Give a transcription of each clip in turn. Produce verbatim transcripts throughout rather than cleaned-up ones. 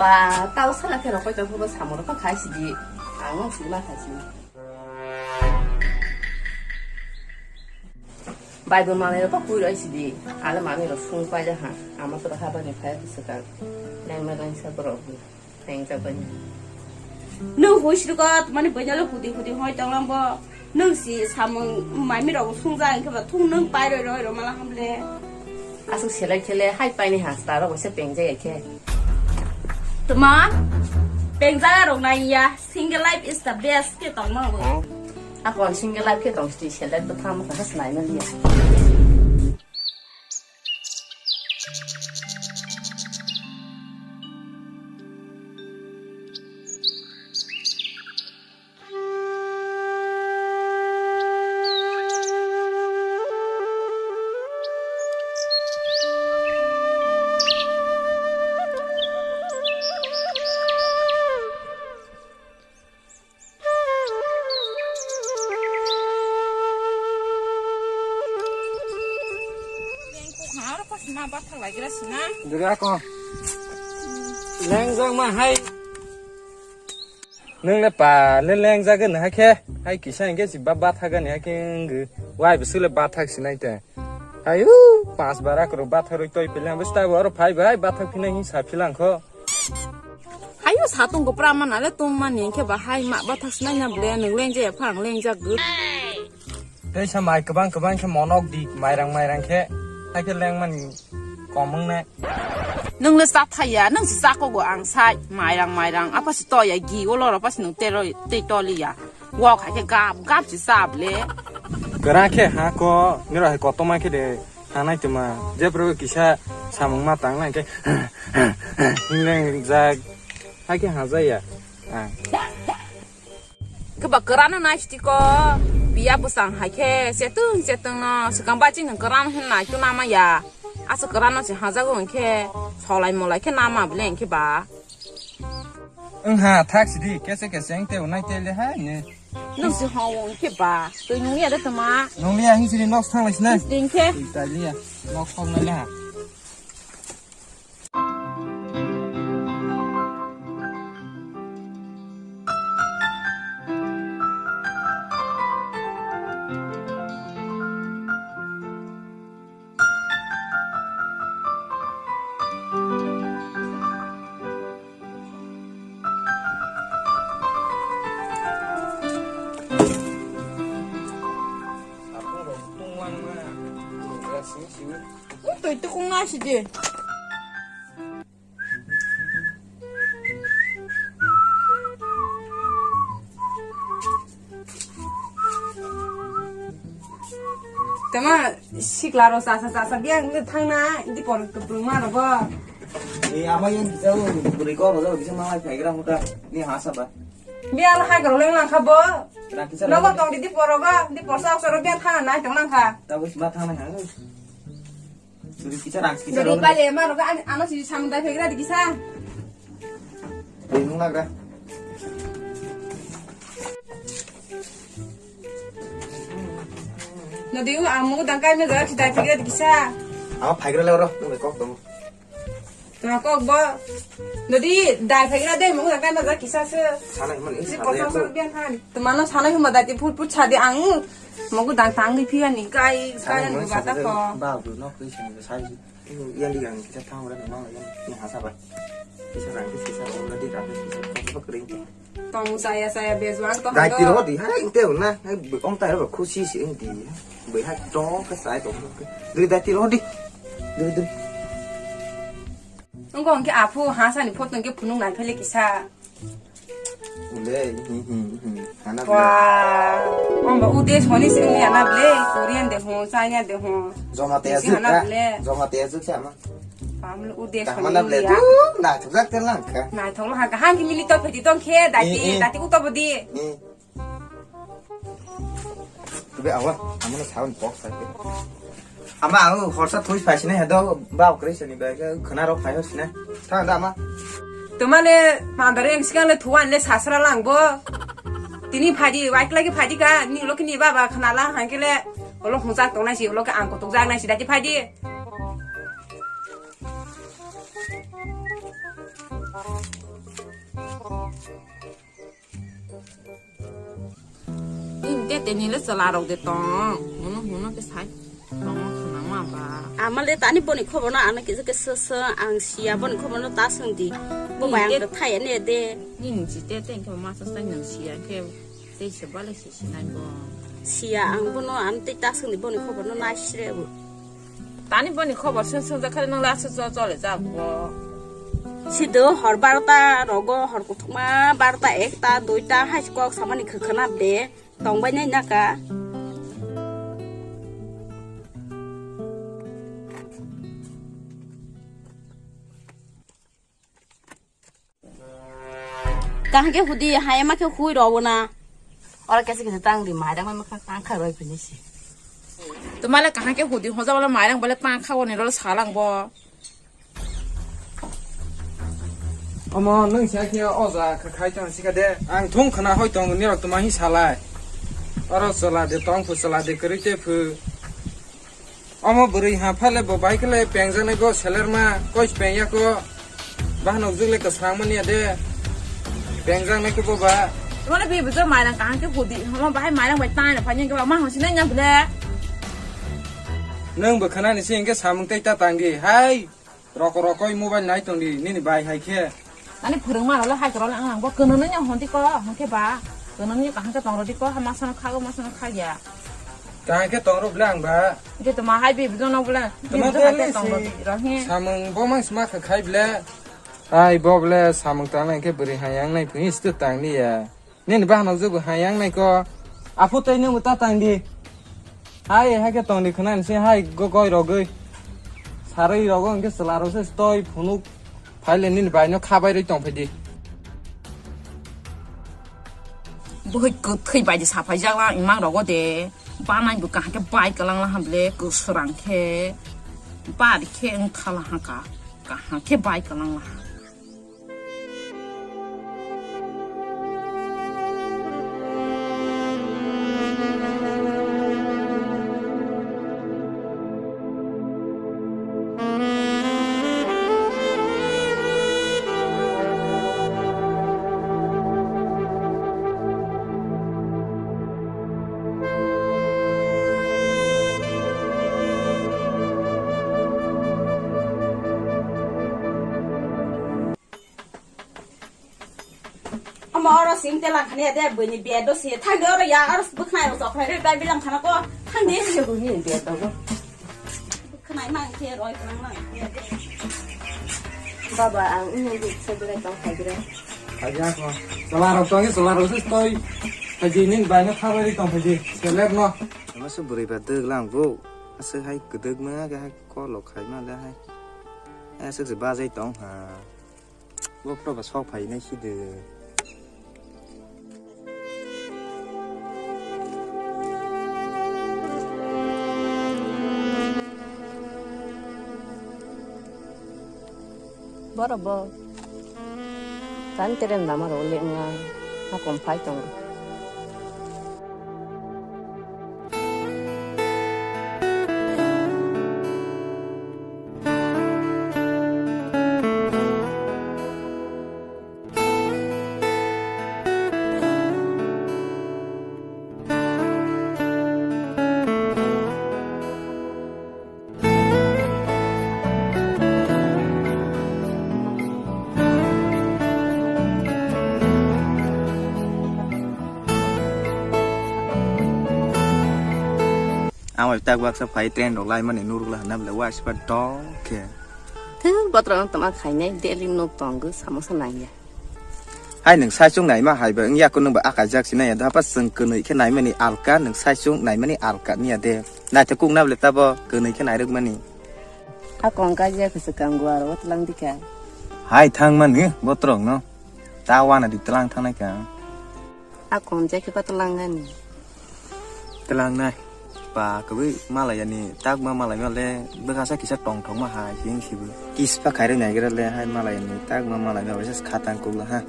Ba, tao sala khe rokoi tong khe bo samung rok khai sidi. Ang no sidi ma khai sidi. Bai bo manai rok pui roi sidi. Ale manai rok sung pai ha. Ama to ha bani phai bwswk ang. Nang na nang sa borok. Thank you, bani. Nung hui sidi ko, mani banyalo hudi hudi hoi tong lang bo. Nung si samung mami rok sung ja ang khe ba thung nung pai roi roi ro mala hamle. Aswk selai khele hai paini ha star rok se peng jai khe. Tuma peng jaga rok nai ya, single life is the best ke tong ma bo. Akon single life ke tong sti selai to tham ka has nai na liya. Duri ako. Lengjak ma hai. Nung le pa le lengjak gwn hai khe. Hai kisa hingke si ba bathak gani hai khe wng. Wai bwswk le bathak sinai te. Ayu, pas bara kro bathak roi toi pilang bwsta bo oro phai bai bathak phinai hin sa philang kho. Hayo satung kopra mana le tong mani khe ba hai ma bathak sinai na ble nung lengjak phang lengjak gwn. Tei sa mai kwbang kwbang khe monok di, mairang mairang khe, hai khe lengmani kom wngnai. Nung le cha thaya, nung se cha kogo ang sai, mairang mairang, apa se toya gi, o loro pa se nung tei roi, tei toli ya. Wok hai khe gap gap se cha ble. Kwra khe ha ko, niro hai kotorma khe de, ha nai tuma, jebro kisa samung ma tang nai khe, hingleng jak, hai khe ha jaya, ang. Khe ba kwrano nai sitiko, biya bwsang hai khe, chetwng chetwng no, swkang baching nwng kwran hwn nai to nama ya. Aswk kwrano se hajago hwn khe, solai molai khe nama bile hwn khe ba. Wng ha, thak sidi, kese kese wng tei unai tei le hai ne. Nwng se hwn hwn khe ba, twi nung ya de tama. Nung liya hing sidi nok thang lai sinai. Hing sidi hwn khe. Twi tai liya, nok thang lai le ha. Twi tukung nai sidi. Tama sikla ro sasa sasa biang ni thangna di por tu pulma ro bo. Ni ama yang bisa beri kau ro bisa malai phaigra huta ni hasa ba. Biang hai ro leng lang kha bo. Nogo tong di di poro ba di porsa soro biang thangna nai tong lang kha. Tabu sima thangna ha. Suri kisa rang kisa. Jadi rong. Pale ma roga an ano si samdai phegra di kisa. Di nung lagra. Nodi u amu dangkai me gara si dai phegra di kisa. Ama phegra le oro nung kok tong. Tuma kok bo. Nodi dai phegra de mu dangkai me gara kisa se. Sana man ini. Di sana porsa itu. Soro biang han. Tuma no sana huma dai ti put put sa di ang. Mogu dang tangwi phiya ni kai, kai ni bata kho. Ba bu no kwi sini sai. Yang di yang kita tahu kan memang yang yang hasa ba. Bisa rang bisa orang di rang bisa apa kering. Tong saya saya bezuan to. Dai ti ro di ha inte na. Ong tai ro khusi si ing di. Bai ha to ka sai to. Di dai ti ro di. Di di. Ongko ongke aphu hasa ni photo ongke phunuk nai phele kisa. Ule, hi, hi, hi. Hana bile. Wah, ong ba ude soni sini ana bile, Korean de ho, China de ho. Joma te azuk ka? Joma te azuk sama. Pamle ude soni. Kahmana bile tu, na tujak te lang ka. Na thong ha ka hang ki mili to pheti tong khe, dati, eh, eh, dati uto bodi. Eh. Tube awa, amana sound box ake. Ama ang horsa thui phai sini hedo ba okre sini ba ke khana rok phai sini. Thang da ama. Tumane mandare yang sikang le thuan le sasra lang bo. Tini phaji, waik lagi phaji ka, ni ulo kini baba khana lang hangkele. Ulo khungsak tongnai si, ulo ke ang kutuk jak nai si dati phaji. Nini tete nile chwla rok de tong. Hunu hunu ke sai. Tong khna ma ba. Amale tani boni khobor no ano kisa kisa sa ang siya boni khobor no ta sung di. Bo bai ang thai ne de. Nini ji tete ke ma sa sai nang siya ke. Tei se bale se sinai bo. Siya ang bono ang tei ta sung di boni khobor no nai sire bo. Tani boni khobor sung sung jakhali nang la su cho chole jak bo. Sido hor barota rogo hor kuthukma barota ekta duita hai kok samani khwkhwna de tongbai nai naka. Kaham khe hudi, hayama khe hui rogo na. Ora kesa kesa tang di, mairang ma kha kang kha roi phini si. Tumale kaham khe hudi, hoja bale mairang bale tang kha oni rol salang bo. Omo nwng sa khe oja kha khai tong sika de. Ang thung khna hoi tong ni rok tuma hi salai. Oro chwla de tong phu chwla de kwrwi te phu. Omo bwrwi ha phale bo bai khle pengjaknai go selerma koi pengya ko. Bahno jwk le kwsang mani ya de. Pengjaknai ko bo ba. Mane bi bujo mairang kaham khe hudi. Omo bahai mairang bai tai na phanya ke ba ma hosi nai nya bile. Nwng bo khana ni si hingke samung tei ta tang di. Hai. Roko rokoi mobile nai tong di, nini bai hai khe. Ani phwrwngma rok le hai kwrwng ang bo kwnwi nw hwn di ko, hwn khe ba kwnwi kaham khe tong rw di ko, ha masa no khago, masa no khagya. Kaham khe tong rw bwle ang ba. Hwnkhe tuma hai bi bwdwng no bwle, bi tuma bwdwng hai khe tong rw di rw hi. Samung bo mang sma kha khai bwle. Ai bo bwle samung tang nai khe bwrwi hai yang nai phwing sto tang li ya. Nini bahanok jwk bo hai yang nai ko. Aphutwi nwng bo ta tang di. Hai, hai khe tong di khna nisi hai go goi rogwi. Sarwi rogo hwnkhe chwla rok se stoi phunuk. Phaile nini bai no khabai rwi tong phai di. Bohoi kwthwi bai di saphai jak lang imang rogo de. Banai bo kaham khe bai kwlang lang ham le kwswrang khe. Bari khe wng thala ha ka. Kaham khe bai kwlang lang. Omo oro sing tela khani ade bini bed do si thang de oro ya oro bwkhnai ro sok hai re bai bilang khana ko thang de. Bini bed do. Bwkhnai mang khe roi khana mang khe. Baba ang ini di sebelai tong hai gre. Kaya ko. Salarok tong salarok se toi. Haji nin bai no khabai tong haji. Selek no. Ama se bwrwi ba dwglang bo. Ase hai kwdwk ma ga hai kolok khai ma le hai. Ase se bajai tong ha. Bo pura ba sok phai nai si de. Borok bo tani terem dama rok le wngya hakom phai tongo. Ang bai tak baksa phai train rok lai mani nuruk la hwnna bwle wa sipa dok khe. Thwk botrok no tongma khainai daily nuk tongo samosa nangya. Hai nwng saichung naima hai ba wngya khe nwng ba akaijak sinai ya dapa chwng kwnwi khe naimani alka nwng saichung naimani alka niya de. Naithok kuk na bwle tabo kwnwi khe nairwk mani. A kong kaijak khe swkang guar o tlang dikha. Hai thang mani botrok no ta wana di tlang thangnai kha. A kong jai khe ba tlang ani. Tlang nai. Ba kwbwi malai yani tak ma malai ma le bwkha sa kisa tong thok ma hai sing sibu. Kispa khairwi naigra le hai malai yani tak ma malai ma waisa khatang kuk ha.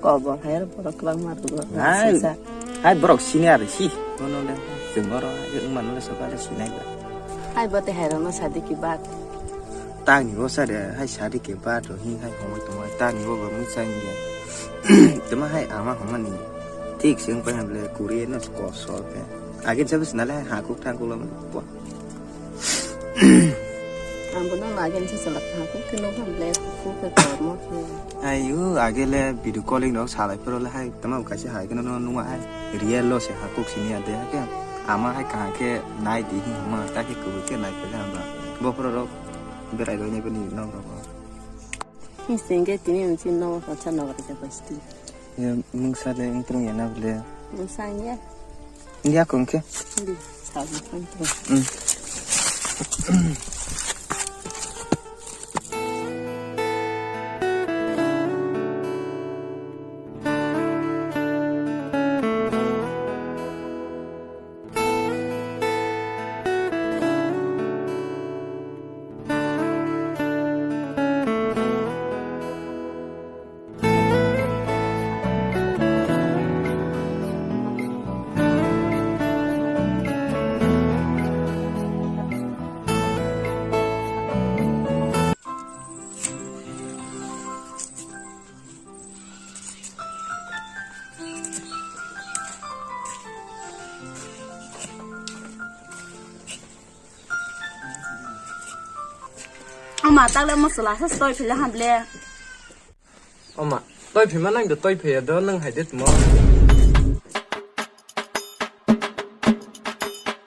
Kobor hai borok kwbangma rwgo. Hai. Sisa. Hai borok senior si. Bono le chwng oro hai wngmano le soba le sinai ba. Hai bo te hai rokno sadi ki bak. Tangni bo sade hai sadi ke ba to hi hai homoi tongmai tangni bo bo mui chang ya. Tuma hai ama homani thik sing pa hamle kuri no ko so ke. Agin sabis nale hai hakuk thangkuk lo po. Ang bo no agin sa salak hakuk ke no hamle ku ke kormo ke. Ayu agele video calling rok salai phoro le hai tama kaisa hai ke no numa hai real lo se hakuk sini ade hai ke ama hai kaha ke nai di hi homa ta ke kubu ke nai pe hamba bo phoro rok. Berai roi nai bini nok rok. Hing sing ke tini ang chin nok rok cha nok rok cha pai sti. Ya mungsa le ung trung ya na bole. Mungsa ang ya. India ko ke. Hindi sa ang trung. Hmm. Ama takle mosola sa stoi phila hamle. Oma, toi phima nang do toi phiya do nang hai de tumo.